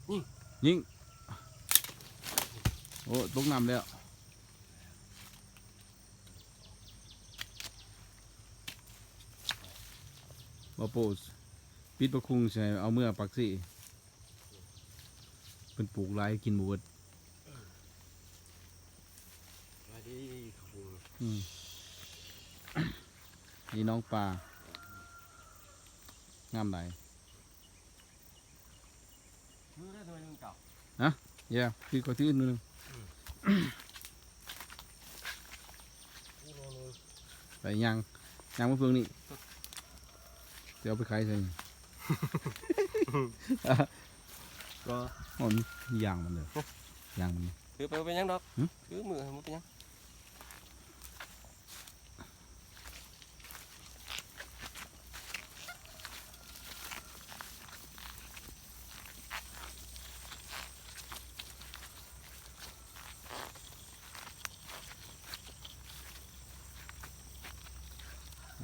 ຍິງ ຍິງ ໂອ້ ຕົກນ້ຳແລ້ວ. ບໍ່ໂປດ ປິດບັກຄຸງໃສ່ ເອົາເມືອປາກເຊ ເພິ່ນປູກຫຼາຍກິນບໍ່ເບິດ. ອືມ ນີ້ໜອງປາ ງາມຫຼາຍ. ຖືໄດ້ໜ່ວຍໜຶ່ງເຈົ້າ. ຮະ? ຢ່າ ຖື ຂໍຖືໜ່ວຍໜຶ່ງ. ອືມ ໄປຍ່າງ ຍ່າງມາເບິ່ງນີ້ ຈະເອົາໄປຂາຍໃສ? ກໍ ມັນຢ່າງມັນເດີ ຢ່າງມັນ. ຖືໄປ ບໍ່ເປັນຫຍັງດອກ. ຫຶ? ຖືມື ບໍ່ເປັນຫຍັງ.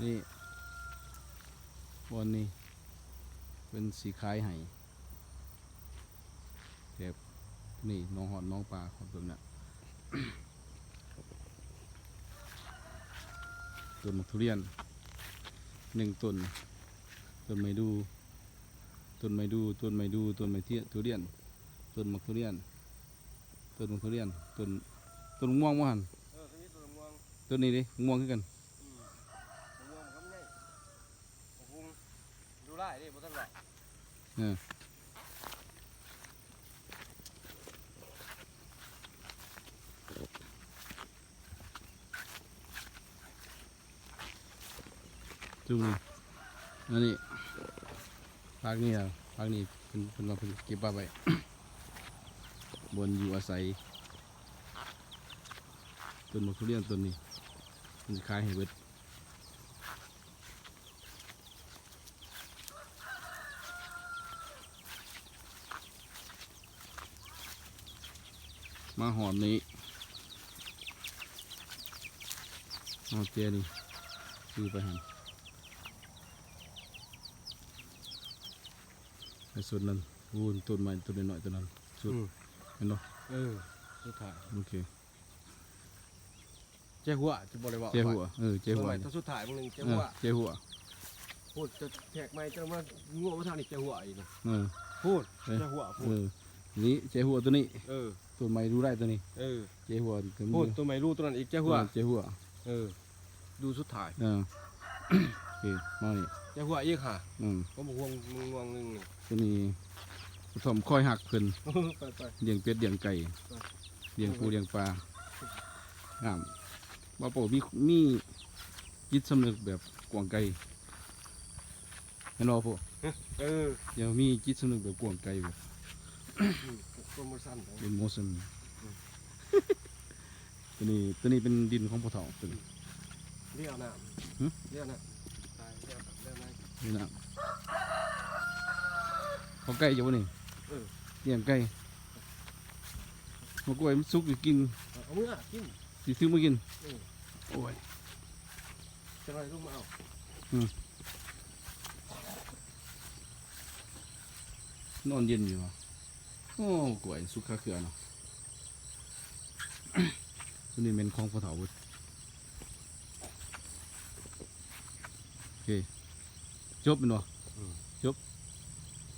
ນີ້ ບ່ອນນີ້ເພິ່ນຊິຂາຍໃຫ້ ແບບນີ້ ໜອງ ຮອດໜອງປາ ຮອດເບິ່ງນະ. ຕົ້ນໝາກທຸລຽນ ໜຶ່ງຕົ້ນ ຕົ້ນໄມ້ດູ ຕົ້ນໄມ້ດູ ຕົ້ນໄມ້ດູ ຕົ້ນໄມ້ທຸລຽນ ຕົ້ນໝາກທຸລຽນ ຕົ້ນໝາກທຸລຽນ ຕົ້ນ ຕົ້ນມ່ວງບໍ່ຫັ້ນ? ເອີ ຕົວນີ້ຕົ້ນມ່ວງ ຕົ້ນນີ້ເດ້ ມ່ວງຄືກັນ. ອືມ ມ່ວງມັນກໍໃຫຍ່ ບັກຫຸ່ງ ດູຫຼາຍເດ້ ບໍ່ທັນຫຼາຍ. ເອີ ຈຸ່ມນີ້ ອັນນີ້ ພາກນີ້ລະ ພາກນີ້ເພິ່ນ ເພິ່ນວ່າເພິ່ນເກັບປະໄວ້ ບ່ອນຢູ່ອາໄສ. ຕົ້ນໝາກທຸລຽນຕົ້ນນີ້ ເພິ່ນຂາຍໃຫ້ເບິດ. ມາຮອດນີ້ ຮອດແຈນີ້ ຄືໄປຫັ້ນ ໄປສົນນັ້ນ ໂອ້ ຕົ້ນໄມ້ຕົ້ນນ້ອຍໆ ຕົ້ນນັ້ນສຸດ ອືມ ແມ່ນບໍ່? ເອີ ສຸດທ້າຍ ໂອເຄ. ແຈຫົວ ຈະບໍ່ໄດ້ເວົ້າ ແຈຫົວ ເອີ ແຈຫົວ ຕົ້ນໄມ້ຕົ້ນສຸດທ້າຍ ບາງໜຶ່ງແຈຫົວ ເອີ ແຈຫົວ ໂພດ ຈະແທກໄມ້ ຈະມາງົວມາທາງນີ້ ແຈຫົວອີກນະ ເອີ ໂພດ ເອີ ແຈຫົວ ໂພດ ເອີ ນີ້ແຈຫົວຕົວນີ້ ເອີ ຕົ້ນໄມ້ດູໄດ້ຕົວນີ້ ເອີ ແຈຫົວ ໂພດ ຕົ້ນໄມ້ດູຕົວນັ້ນອີກ ແຈຫົວ ແຈຫົວ ເອີ ດູສຸດທ້າຍ ເອີ ໂອເຄ ມານີ້ ແຈຫົວອີກຫາ ອືມ ກໍບໍ່ຫ່ວງງວງໜຶ່ງນີ້ ຕົວນີ້ກະທ່ອມຄອຍຮັກເພິ່ນ ໄປໆ ລ້ຽງເປັດລ້ຽງໄກ່ ລ້ຽງປູລ້ຽງປາ ງາມ. ບ່າວໂປ້ມີ ມີຈິດສຳນຶກແບບກວ້າງໄກ ແມ່ນບໍ່ໂປ້? ເອີ ຢ່າມີຈິດສຳນຶກແບບກວ້າງໄກແບບ ໂປຣໂມຊັນ ໂປຣໂມຊັນ ອືມ ຕົວນີ້ ຕົວນີ້ເປັນດິນຂອງພໍ່ເຖົ້າຕົວນີ້ ລ້ຽວນ້ຳ ຫຶ? ລ້ຽວນ້ຳ ຕາຍ ລ້ຽວນ້ຳ ລ້ຽວນ້ຳ ເຂົ້າໄກ່ຢູ່ບໍ່ນີ້? ເອີ ລ້ຽງໄກ່ ໝາກກ້ວຍມັນສຸກຢູ່ກິນ ເອົາເມືອກິນ ຊິຊື້ມາກິນ ເອີ ໂອ້ຍ ຈັກໜ້ອຍລົງມາເອົາ ອືມ ນອນເຢັນຢູ່ຫວາ? ໂອ້ ກ້ວຍສຸກຄາເຄືອເນາະ ຕົວນີ້ແມ່ນຂອງພໍ່ເຖົ້າເບິດ ໂອເຄ ຈົບແມ່ນບໍ່? ອືມ ຈົບ